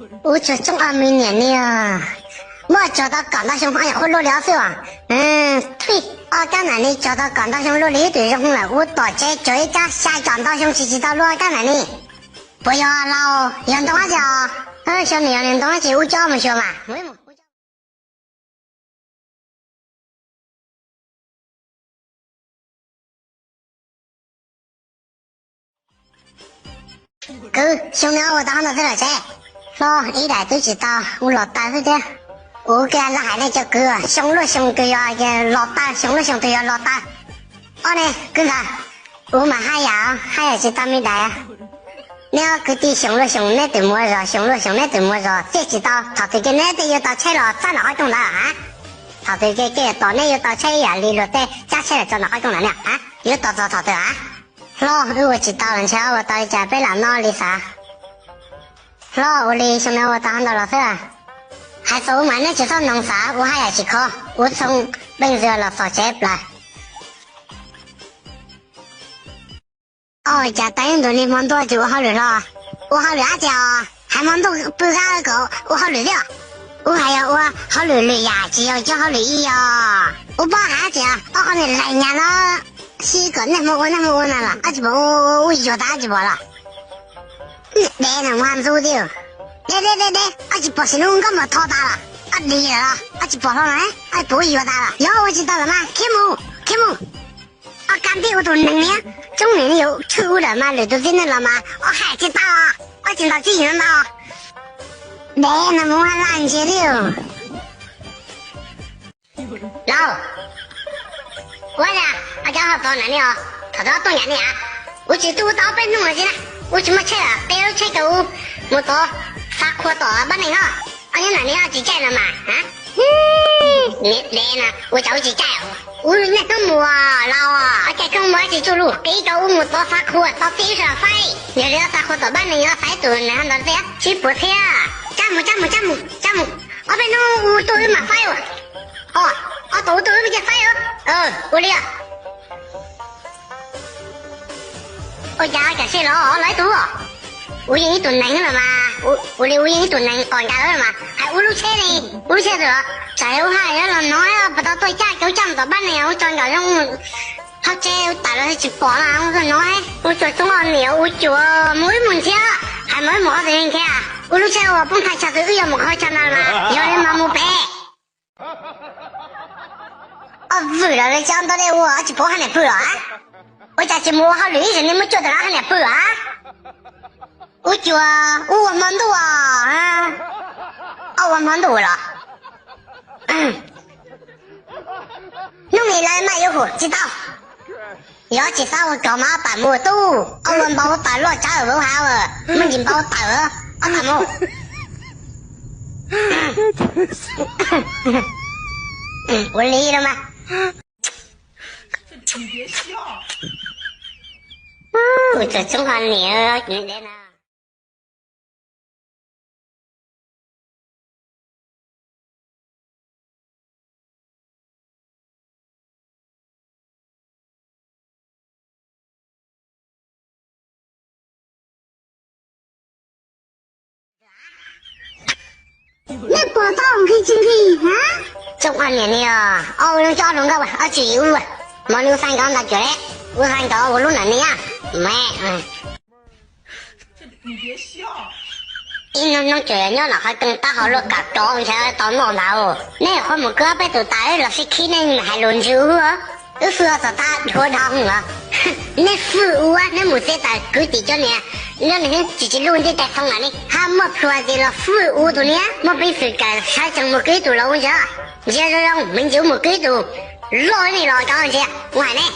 Ub, tsuag tsuag ob me niam ni, muaj tsuag tau kaum ntau xyoo ho yog qhuab luaj li ob xwb os. Thwj, ob kab nam ni tsuag tau kaum ntau xyoo luaj li ib tug zoo lawm, ub, tom tsev tsuag ib kab xya caum ntau xyoo tsis tsis tau luaj kab nam ni. Puas yog laus, yog ntoo dab tsi os? Xyov nws yog nws ntoo dab tsi, ub, coj mus xyuas mas. Kwv, xyoo no ua tau hov ntau xwb los tsev. Hlob, ib daim twb tsis tau, ua los tau xwb thiab. Ua kiag lawv hais nej cov kwv, xyoo luaj xyoo twg yog los tau, xyoo luaj xyoo twg yog los tau. Ob ne kwv ntxawm, ua mas haj yam, haj yam tsis tau me daim. Neb ob kwv tij xyoo luaj xyoo neb twb muaj zog, xyoo luaj xyoo neb twb muaj zog, thiaj tsis tau. Thaum twg kiag neb thiaj yuav tau tsheb los txog nram qhov rooj ntawd a? Thaum twg kiag tos neb yuav tau tsheb ib yam li luag tej cab tsheb los txog nram qhov rooj ntawd ne a? Yuav tos txog thaum twg a? Hlob, wb ua tsis tau los ntshe ua tau li cas peb lam noj li xav. Hlob, ua li xyoo no ua tau hov ntau los xwb. Hais txog ub mas neb tsis txhob noog xav, ua haj yam tsis kho, ua txhob pheej zws los txog tsev plaws. Ua cas tau ib ntus niag hmo ntuj tsis ua hauj lwm hlo? Ua hauj lwm dab tsi os? Hais hmo ntuj pw qab kom ua hauj lwm thiab. Ub, hais yog ua hauj lwm lwm yam tsis yog cov hauj lwm ib yam. Ub, pab hais dab tsi os? Ob qhov niag laim nyas no, sib kom niaj hmo ua niaj hmo ua na los ob tsis pom ua, ua yuag tas ob tsis pom los. Dev no mus haj ntxub thiab. Dev dev dev dev, ob tsis pom sim no nkauj mos tho tas los ob dig lawm los ob tsis pom hlo na, ob tsis pom ua yuag tas los yog ua tsis tau los mas khiav mus, khiav mus. Ob kab ntij ua tus neeg niag, coob niam yuav tshwj ub lawm mas lwm tus txiv neej los mas ob hais tsis tau, ob tsis ntaus tsis yim no ntau. Dev no mus haj laj ntsia thiab. Lauj, ua cas cov ho tod na ni os, thaum tod tuaj nram ni a? Ub, tsis tuaj ub tau ob peb hnub no xwb na, ub tsis muaj tsheb los peb lub tsheb rau ub mus tod Fab Khuam tom Pab Neeg no. Ob hnub no ni tsis caij no mas. Dev na, ua cas ub tsis caij? Ub, niaj hnub mus los caij koob mus tsis tsuj lug, qhib rau ub mus tod Fab Khuam tau tib sab faib, yog li Fab Khuam tom Pab Neeg yuav faib tus na ntawd thiab sib puas thiab. Cab mus, cab mus, cab mus, cab mus, ob peb hnub ub tuaj wb mam faib ua. Os, ob tau ub tuaj wb mam faib ua. Ua li. Ua cas cam sij los los ib tug, ub yeej ib tug neeg los mas, ua li ub yeej ib tug neeg qos nkawd los mas hais ub lub tsheb ne, ub lub tsheb twg los tsam ub haj los no puas tau tuaj caj caum caj mus tom Pab Neeg ub tso nkawd zoo. Hauv tsev ub tawm los tsis pom los ub no, ub tsuas txoob os niam ub cuav mus wb mus ntxiab, hais mus wb mus qhov twg nkiag, ub lub tsheb ua poob thaj chaw twg wb yuav mus qhov chaw ntawd mas yog li mas mus pem. Ob vwm los li cov ntawd dej ua tsis pom haj niam pw los a? Ua cas tsis mus ua hauj lwm ib zaug ni muab cuaj tag haj niam pw los a? Ub cuav, ub ua hmo ntuj os. Ob ua hmo ntuj los. Hnub nis lawv maj yuav hum tsis tau. Yog tsis xav ua kog mas ob pam mus tub, ob ua npau taws loj tsawv vauv hav, muaj ntsis npau taws ob pam mus. Ua li los mas. Txawm txoob ho niam. Nej puas tau nqhis tsis nqhis? Tsoom niam ni os, ob lub coj hluas nkauj ob tsis ub, mos li ub xav nkawd ntag cuag li, ub xav nkawd ua lub nam ni me. Ib hnub hnub tsuas yog nyob nram qhov keeb tab hau luaj kam rov ntshe tau noj ntag. Nej qhuav mus kwv peb tus tas los sib khib nej hais lus ntsws ub. Wb fwj ua txog tag dhuav dhau los. Nej fwj ua, nej mus txij tas kwv tim cov niam, nyob nws tsis tsis lub ntiaj teb thoob lawm ne, hab muaj plhuav tis los fwj ua tus niam, muaj peev xwm kawm sawv tsees mus kwv tus los ua ntsia. Ntsia zoo zoo, me ntsis ub mus kwv tus loj li los cov ntsia ua hais ne.